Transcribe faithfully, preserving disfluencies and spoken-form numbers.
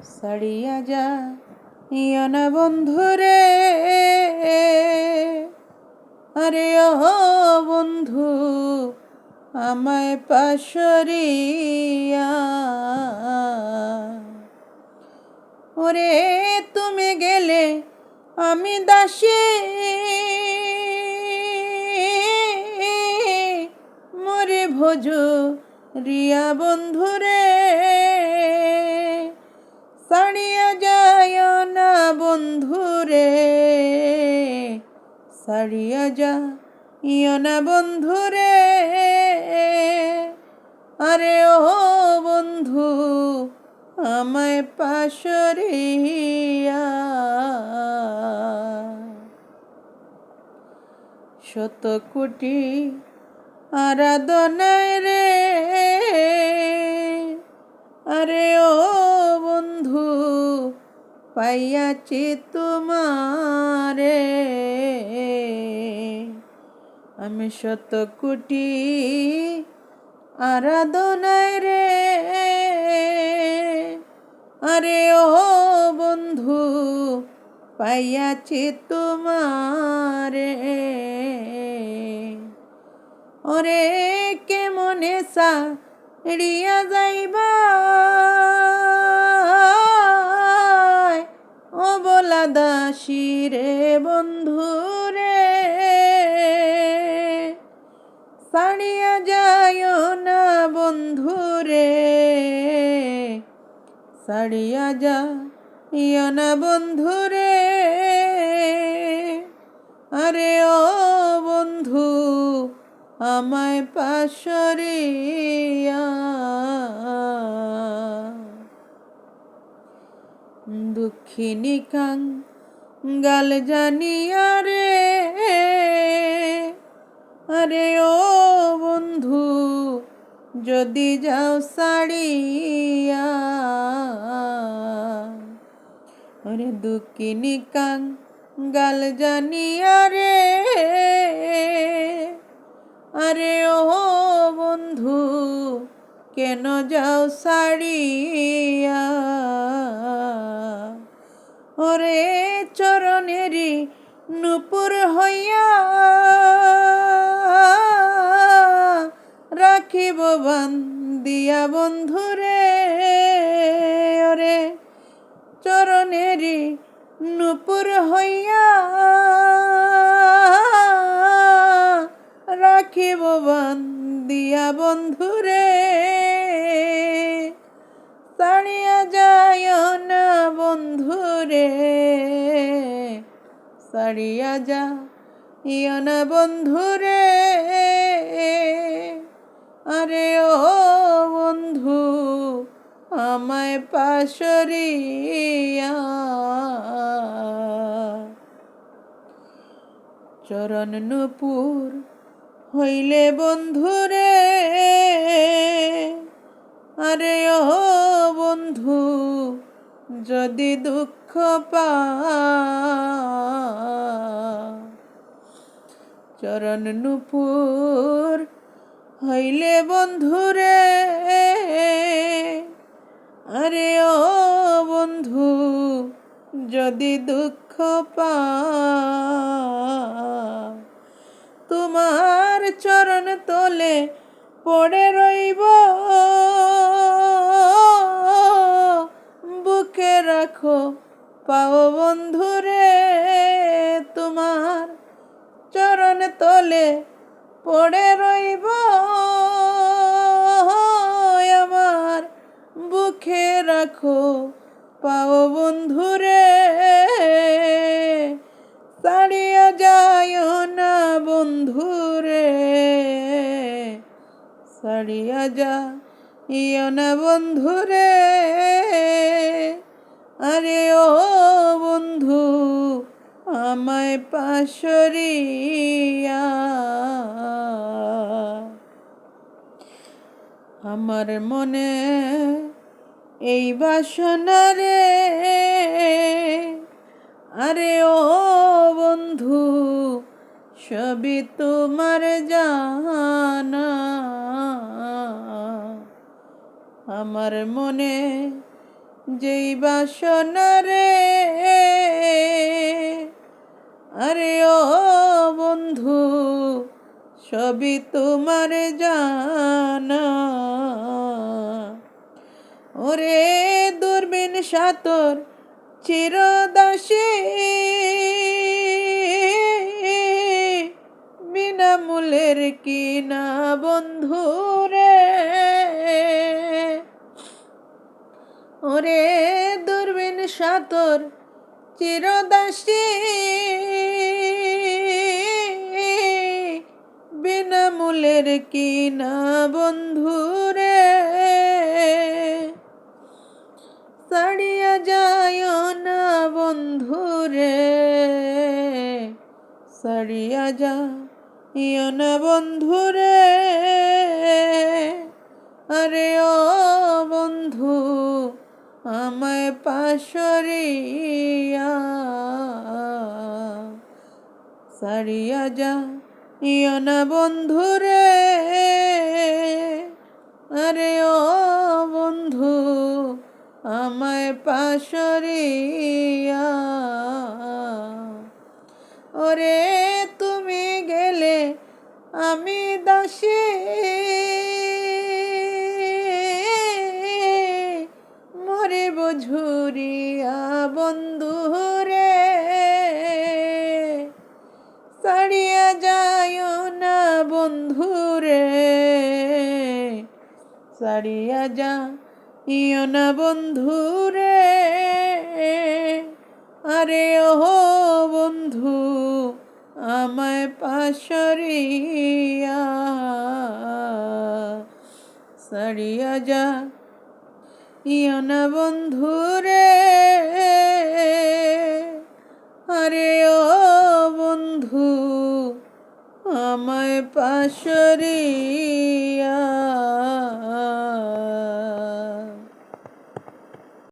ছাড়িয়া যাইও না বন্ধুরে, আরে ও বন্ধু, আমায় পাশরিয়া। ওরে তুমি গেলে আমি দাসী, মরি ভজুরিয়া বন্ধুরে। ছাড়িয়া যাইও না বন্ধুরে, ছাড়িয়া যাইও না বন্ধুরে, আরে ও বন্ধু, আমায় পাশরিয়া। শত কোটি আরাধনায় রে, আরে ও বন্ধু, পাইয়াছি তোমারে। আমি শত কোটি আরাধনায় রে, আরে ও বন্ধু, পাইয়াছি তোমারে। ওরে কেমনে ছাড়িয়া যাইবা, অবলা দাসী রে বন্ধুরে। ছাড়িয়া যাইও না বন্ধুরে, ছাড়িয়া যাইও না বন্ধুরে, আরে ও বন্ধু, আমায় পাশরিয়া। দুঃখিনী কাঙ্গাল জানিয়া রে, আরে ও বন্ধু, যদি যাও ছাড়িয়া। ওরে দুঃখিনী কাঙ্গাল জানিয়া রে, আরে ও বন্ধু, কেন যাও ছাড়িয়া। ওরে চরণেরি নূপুর হইয়া, রাখিব বান্ধিয়া বন্ধুরে। ওরে চরণেরি নূপুর হইয়া, রাখিব বান্ধিয়া বন্ধুরে। ছাড়িয়া যাইও না বন্ধুরে, ছাড়িয়া যাইও না বন্ধুরে, আরে ও বন্ধু, আমায় পাশরিয়া। চরণ নূপুর হইলে বন্ধুরে, আরে ও বন্ধু, যদি দুঃখ পা। চরণ নূপুর হইলে বন্ধুরে, আরে ও বন্ধু, যদি দুঃখ পা। তোমার চরণ তলে পড়ে রইব, বুকে রাখো পাও বন্ধুরে। তোমার চরণ তলে পড়ে রইব, আমার বুকে রাখো পাও বন্ধুরে। ছাড়িয়া যাইও না বন্ধুরে, ছাড়িয়া যাইও না বন্ধুরে, আরে ও বন্ধু, আমায় পাশরিয়া। আমার মনে এই বাসনা রে, আরে ও বন্ধু, সবই তোমার জানা। আমার মনে যেই বাসনা রে। আরে ও বন্ধু, সবই তোমার জানা। ওরে দুর্বিন সাতর চিরদাসী, বিনামূল্যের কিনা বন্ধু রে। ওরে দুর্বিন সাতর চিরদাসী, বিনামূল্যের কিনা বন্ধু রে। ছাড়িয়া যাইও না বন্ধু রে, ছাড়িয়া যাইও না বন্ধু রে। আরে ও বন্ধু, আমায় পাশরিয়া ছাড়িয়া যাইও না বন্ধু রে। আরে ও বন্ধু, আমায় পাশরিয়া। ওরে তুমি গেলে আমি দাসী, মরিব ঝুরিয়া বন্ধু রে। ছাড়িয়া যাইও না বন্ধু রে, ছাড়িয়া যাইও না বন্ধু রে। আরে ও বন্ধু, আমায় পাশরিয়া ছাড়িয়া যাইও না বন্ধু রে। আরে ও বন্ধু, আমায় পাশরিয়া।